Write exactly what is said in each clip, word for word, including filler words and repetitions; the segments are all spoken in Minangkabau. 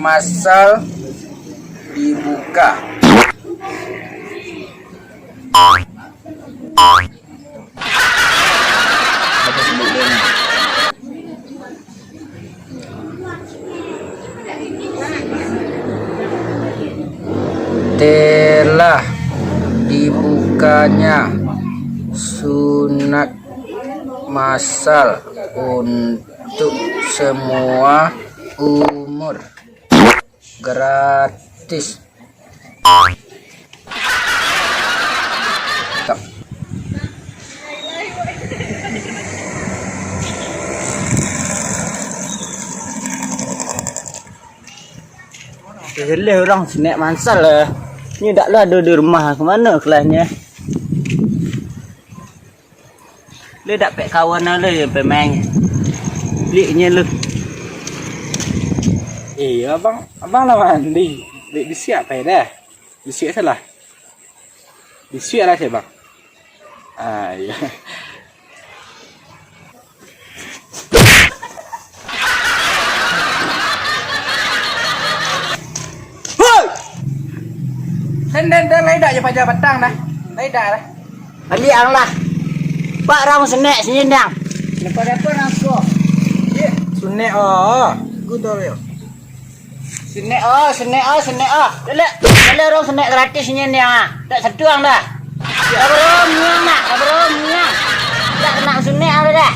Masal dibuka. Telah dibukanya sunat masal untuk semua umur, gratis. Jaleh urang sunat masal lah. Ni dak lah ado di rumah, ka mano kelasnyo? Lu dak pek kawan lu pemain. Beli nyo lu. Eh, abang, abang lah mandi. Beli bisiak apo dah? Bisiak salah. Bisiak lah saya, bang. Ah, iya. Hoi! Den, den, den, lai dak jo paja batang dah. Lai dak dah. Baliak ang lah. Pak rang sunek sini dang. Lepas apa nangko? Sunek, oh. Gudor yo. Sunek, oh, sunek, oh, sunek, oh. Lelek, lelek rang sunek gratis sini dang. Tak satuang dah. Tak beromong nak, tak beromong. Tak nak sunek ada dah.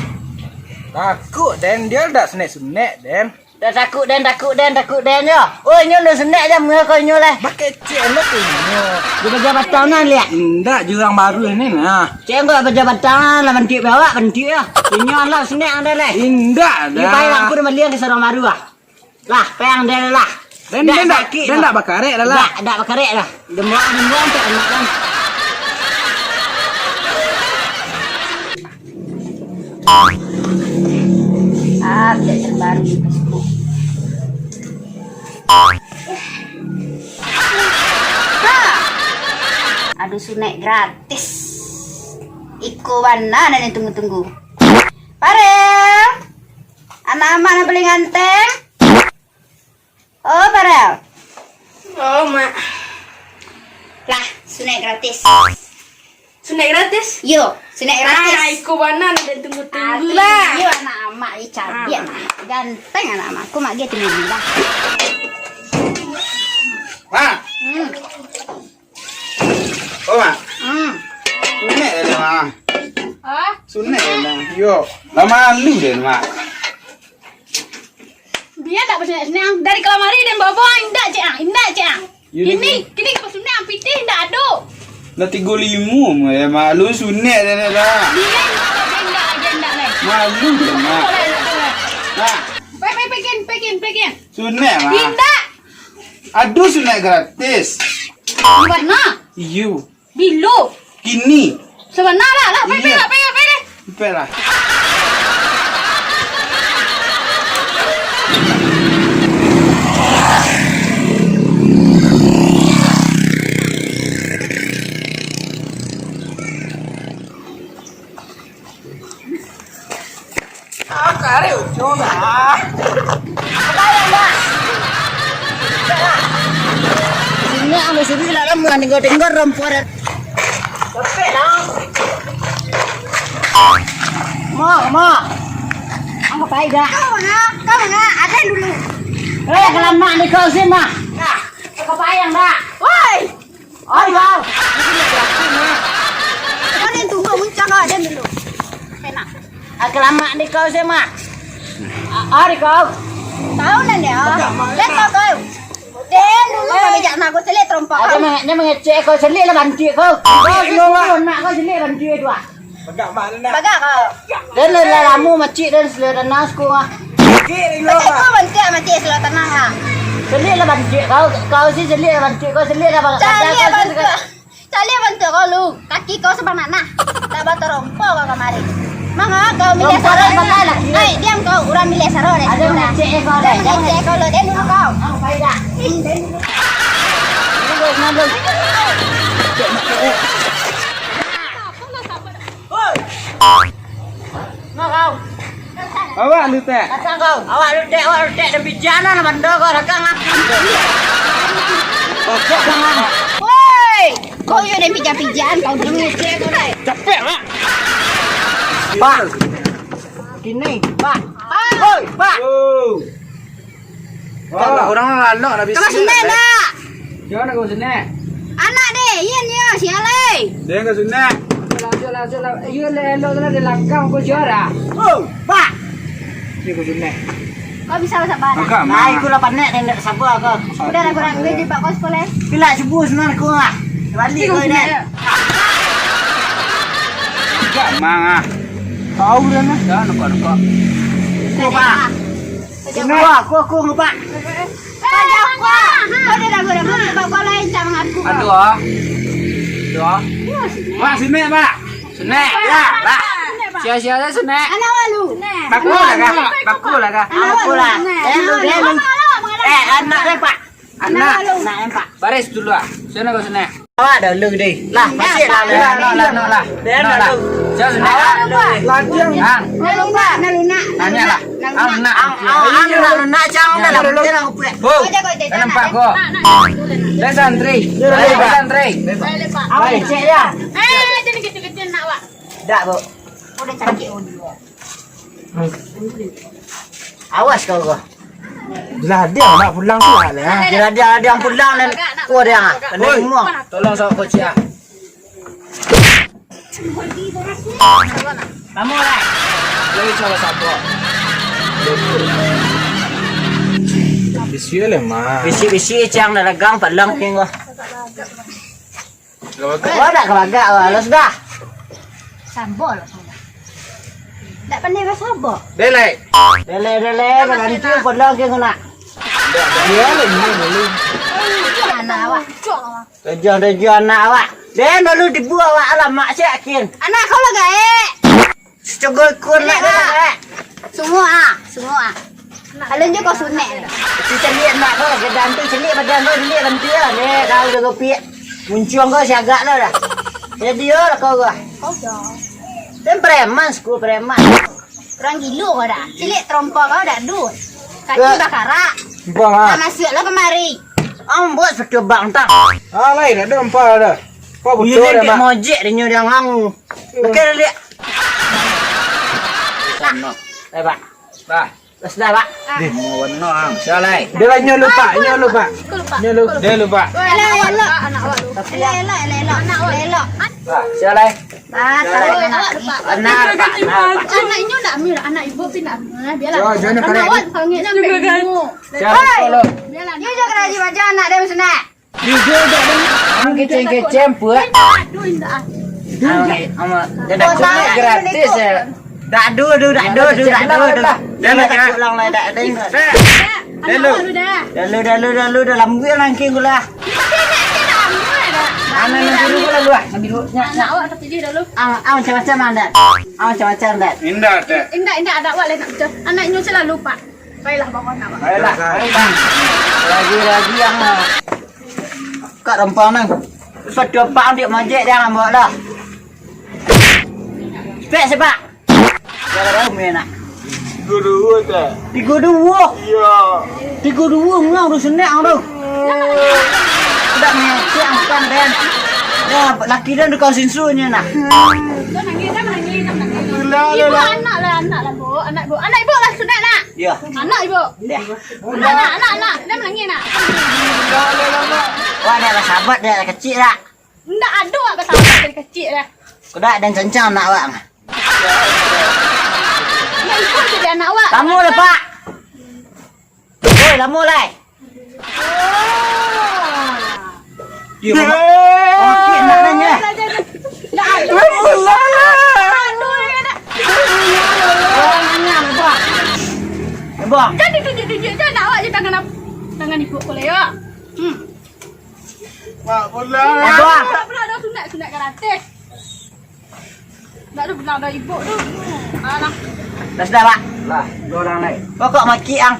Takut den, dia dak sunek-sunek den. Dah takut den, takut den, takut den yo. Oh, inyo lu sunek je muka kau inyo lah. Bakecek lo tu inyo. Dia paja batang nan liak. Indak jurang baru ini nah. Cek kau paja batang lah bantik bawak bantik yo. Inyo lah sunek ang dah lah. Indak dah. Ni pai lampu dah maliang ke sarang baru ah. Lah, payang dah lah. Den, dah den dak, sakit den dah. Dak bakarek dah lah. Dak, dak bakarek dah. Dembuang, dembuang tak enak kan. Ah, biar terbaru di Facebook. Ha! Ado sunek gratis. Iko bana nan ditunggu-tunggu. Parel! Anak amak nan paling ganteng. Oh, Parel. Oh, Mak. Lah, sunek gratis. Sunek gratis? Yo, sunek gratis. Ah, iko bana nan den tunggu-tunggu lah. Iyo, anak amak ni cabiak, ah. Ganteng anak amak. Aku mak dia tinggi lah. Mak. Hmm. Oh, Mak. Hmm. Sunek ya, Mak. Ah? Sunek ya, Mak. Yo, lah malu deh, Mak. Dia tak bersenek-senek. Dari kalamari dan bawa-bawa, indak, Cik, ah. Indak, Cik, ah. Yo, kini, dah. Kini ka basunek, pitih indak ado. Lah tigo limo, ya, malu sunek dah, dah, dah. Dia indak lagi, indak lagi, indak lagi. Malu dia, Mak. Indak lagi, indak lagi. Nah. Pai, pai, pekin, pekin, pekin. Sunek, Mak. Indak. Ado sunek gratis. Di mana? Iyo. Bilo? Kini. Sabana lah, lah, pai, pai, iyo. Lah, pai, pai, pai, deh. Pai lah. Ah, kareh ucung dah. Sini anu sini lah, kamu tinggal-tinggal rompo dah. Capek dah. Mo, mo. Angka pai dah. Kau mana? Kau mana? Ada dulu. Eh, kelamak di kau sih, mah. Nah, angka pai yang dah. Woi. Ari kau. Kau ni tunggu muncang kau, den dulu. Enak. Ah, kelamak di kau, Sema. Ah, ari kau. Tahu nan dia. Den kau kau. Den dulu kami jak nak aku selik terompak. Ada kau. Menge-, dia mengecek kau, selik lah bantik kau. Kau dulu nak kau selik bantik tu ah. Bagak mana nak? Bagak kau. Den lah, lah lama macik den selik tanah aku ah. Macik dulu. Macik kau bantik, macik selik tanah ah. Selik lah bantik kau, kau sih selik lah bantik kau, selik lah bagak. Cari kau sih bantik. Caliak bantuak kau lu, kaki kau sabana nah. Tak batarompo kau kamari. Manga kau milih saro deh. Ai, diam kau, urang milih saro deh. Ada mengecek kau deh. Ada mengecek kau lu, den dulu kau. Kau pai dah. Nah, kau. Awak lu, Tek. Dakang kau. Awak lu, Tek, awak lu, Tek, dan bijana lah bando kau dakang ah. Bokok kau ah. Woi, kau yo dan pijan-pijan kau dulu. Capek, Mak. Pak. Kini, Pak. Woi, Pak. Oh. Wah. Urang lalok lah bisa. Kau sudah nak? Jangan kau sudah. Anak deh, iya ni, sialai. Dia kau sudah. Langsung, langsung, langsung. Iya, elok tu lah di langkah kau juara. Oh, Pak. Ni kau sudah. Kau bisa sabar. Agak mah. Nah, aku lah panek dan tak sabar kau. Udah lah, kurang duit di Pak Kos boleh. Bila subuh senang kau ah. Balik kau dah. Agak mah. Tahu dah nah. Dah, nampak-nampak. Kau, Pak. Aku, aku, aku, Pak. Aduh, ah. Aduh, ah. Pak, sunek, Pak. Sunek, ya, Pak. Sia-sia saja sunek. Anak walu. Baku lah, Kak. Baku lah, Kak. Anak walu. Eh, anak deh, Pak. Anak. Anak, Pak. Baris dulu, ah. Sana kau sunek. Awak dulu deh. Lah, masih lah, lah, lah, lah, lah, lah. Dia lah, lah. Dulu. Siapa sudah? Awak dulu. Latihan. Ang. Nak lunak, nak lunak. Nanya lah. Ang, nak. Ang, ang, ang, nak lunak, cang, dah lah, dia lah, kupuak. Bo. Kau jago, jago, kenapa nak, kau? Nak, nak, nak. Dia santri. Dia santri. Dia santri. Awak cek ya. Eh, jangan kecil-kecil nak, Wak. Dak, Bu. Udah cantik, udah. Awas kau ko. Lah dia nak pulang tu lah. Lah dia, dia, dia pulang dan kau dia. Kena rumah. Tolong sama kocik ah. Kamu lah. Lagi salah satu. Bisi lah mah. Bisi-bisi cang dah dagang palang ni ko. Wah, dak kalagak, wah, lah sudah. Sabo lah, sabo. Dak pandai basabo. Delek. Delek, delek, baranti pun lagi kena. Dia lagi dulu. Anak awak. Tujuh, tujuh anak awak. Den dulu dibu awak alamak siakin. Anak kau lah gaek. Sacogol ikun nak kau, eh. Sungguah ah, sungguah ah. Alun jo kau sunek ni. Itu celiak nak kau, gadan tu celiak badan kau, celiak bantuak lah. Ni kau jago piak. Muncuang kau siagak lah dah. Jadi yo lah kau gua. Kau dah. Dan preman, suku preman. Urang gilo kau dah. Celiak terompa kau dah duit. Kaki bakarak. Empang ah. Nak masuk lah kemari. Ang buat sepatu bang tang. Ah, lain ada empang ada. Kau betul dah, Mak. Mojek dia nyo dia ngang. Oke, lihat. Lah. Eh, Pak. Bah. Lah sudah, Pak. Dih. Mau benar, Ang. Sialai. Dia lah nyo lupa, nyo lupa. Nyo lupa. Dia lupa. Elok, elok. Elok, elok, elok, elok. Elok. Bah, sialai. Bah, salah anak. Anak, Pak. Anak. Anak inyo ndak ambil, anak ibu pun ndak ambil. Biarlah. Yo, jangan anak awak panggil nak ambil ilmu. Siapa kalau? Biarlah. Yo, jangan rajin aja anak dia macam nak. Jujur, Dek, Dek. Ang keceng-keceng, puak. Aduh, indak. Ang, ang, dia dah cuma gratis, ya. Dak adu, adu, dak adu, adu, dak adu, adu. Dah, dah, dah. Pulang lah, dak ada. Dah. Anak lu dah. Dah lu, dah lu, dah lu, dah lambuih nangking gula. Tapi anak dia dah ambil dah. Anak lu dulu, gula, gula. Ambil dulu. Anak awak terpilih dah lu. Ang, ang macam-macam, ang, dak. Ang macam-macam, dak. Indak, dak. Indak, indak, ada awak lain nak pecah. Anak inyo selalu, Pak. Baiklah, bangun, Pak. Baiklah, baiklah. Lagi-lagi ang, ah, Kak Rempang nang. Sepatu apak ambil majek dia, ang bawa dah. Spek, sepak. Jaga daun, ya, nak. Tiga dua, tak? Tiga dua? Iya. Tiga dua, ngau tu senek, ang tu. Dak ngecek, ang kan, Ben. Dah, laki dan tukang sinsunya, nak. Dah nangis, dah nangis, dah nangis. Ibu, anak lah, anak lah, Bu. Anak, Bu. Anak ibu lah sunat, nak. Ya. Anak ibu. Ya. Anak, anak, anak, anak. Dia menangis, nak. Wah, dia lah sahabat, dia kecil, nak. Ndak ada awak basahabat dari kecil, dah. Kudak dan cancang anak awak. Nak ikut jadi anak awak. Tamu lah, Pak. Oi, lamo lai. Yo, Bang. Okey, nak nanya. Nak, aduh. Aduh, ya, nak. Orang nanya, Bang. Eh, Bang. Jangan ditunjuk-tunjuk je, nak awak je tangan ap-, tangan ibu aku lah, ya. Hmm. Mak pulang. Eh, Bang. Tak pernah ada sunat, sunat gratis. Ndak ado bilang ado ibu tu. Alah. Dah sudah, Pak? Lah, dua orang lai. Pokok maki ang.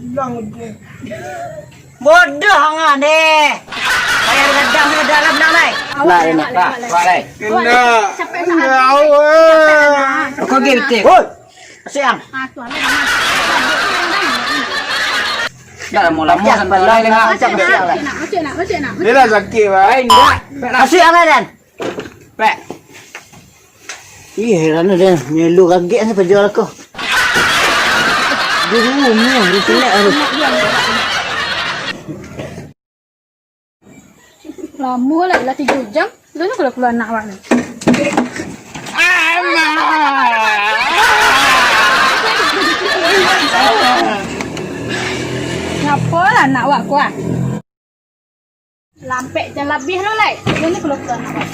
Bilang dia. Bodoh ang ah deh. Bayar gadang sudah dalam nang lai. Lah, ini, Pak. Pak lai. Indak. Capek sangat. Indak, awak. Kau gil, Tik. Woi. Siang. Ah, tu lah. Dah lamo-lamo. Siang, sampai malam, lah, siang, siang, lah. Masuk nak, masuk nak, masuk nak. Dia lah sakit, bah. Eh, indak. Masuk, Ramadan. Pek. Ih, heran dah. Melo kaget ni penjual ko. Di rumah, di sini, aduh. Lamo lah, lah tigo jam. Lu ni kalau keluar anak awak ni. Ngapo lah anak awak kuah? Lampek jan labiah lo, lai. Iyo ni kalau keluar nak, Mak.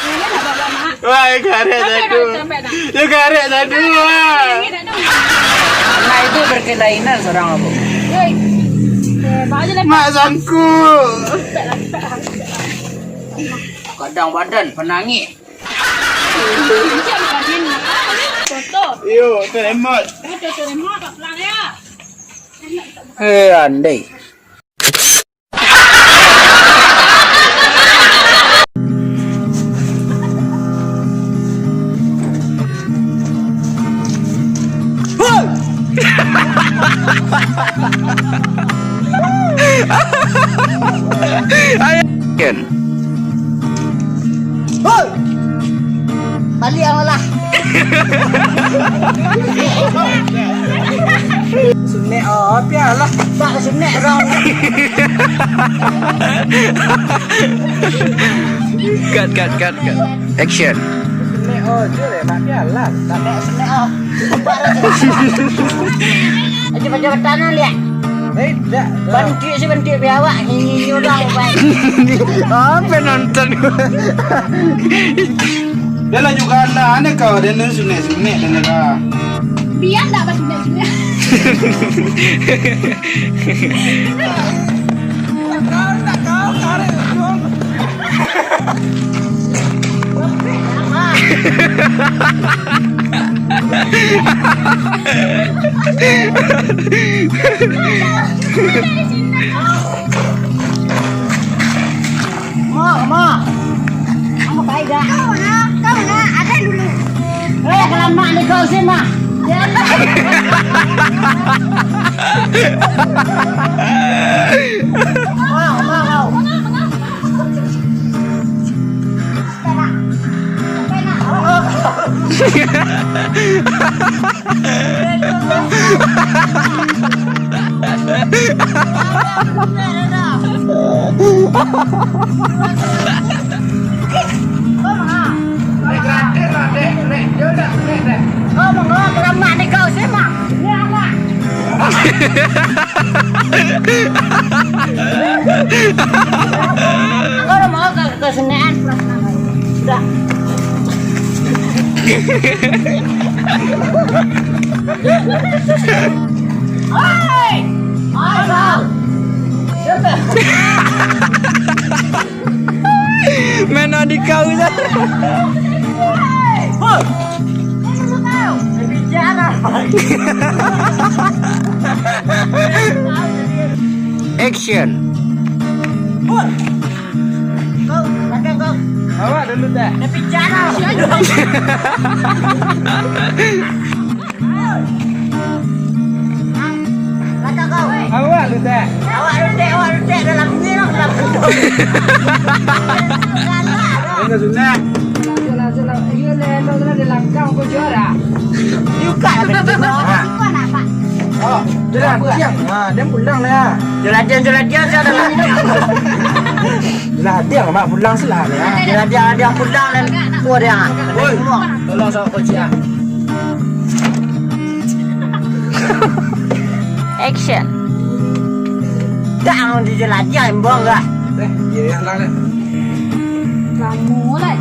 Iyo ni nak bawa, Mak. Wah, karek. Lampek dah, lampek dah. Yo karek tadi, wah. Ini dah dong. Anak itu berkelainan seorang apa? Yoi. Eh, bawa je lah. Mak sangku. Lampek lah, lampek lah, lampek lah. Kadang badan penangih. Siap makan ni. Apa ni? Contoh. Yo, teremot. Eh, contoh teremot, tak pulang ya. Eh, andai. Action. Hoi! Baliak awak lah. Sunek, oh, pialah. Tak sunek, dong. Cut, cut, cut, cut. Action. Sunek, oh, je lah, nak pialah. Tak ada sunek, oh. Baju-baju tanah, lihat. Eh, dak, dak. Bantuak si bantuak biawak, ini orang, Bang. Apa nonton? Dah lah juga anak, anak kau, dia ni sunek-sunek, dah lah. Biar dak basunek-sunek. Kau, dak kau, karet, Jong. Mak, mak. Mak, baik dah. Kau mana? Kau mana? Ada dulu. Eh, kelamak ni kau sih, Mak. Ya. Mak, mak, mak. Kau mau ke, ke Senen? Sudah. Oi! Oi, Bang. Siapa? Main di kau je. Action. Kau, belakang kau. Awak dulu dah. Tapi jangan. Belakang kau. Awak dulu dah. Awak dulu dah, awak dulu dah. Dalam ni lah, dalam ni. Enggak sunat. Langsung, langsung, langsung. Iya, lelo lah di langkang kau juara. Buka lah, betul. Buka lah, Pak. Oh, jeladiang. Ha, dia pulang lah. Jeladiang, jeladiang, jeladiang. Jeladiang, Mak, pulang sih lah, ya. Jeladiang, jeladiang pulang lah. Tua dia. Woi, tolong sama kunci, ah. Action. Dah, di jeladiang, imbang lah. Eh, iya, iya, lah, lah. Lamo lah.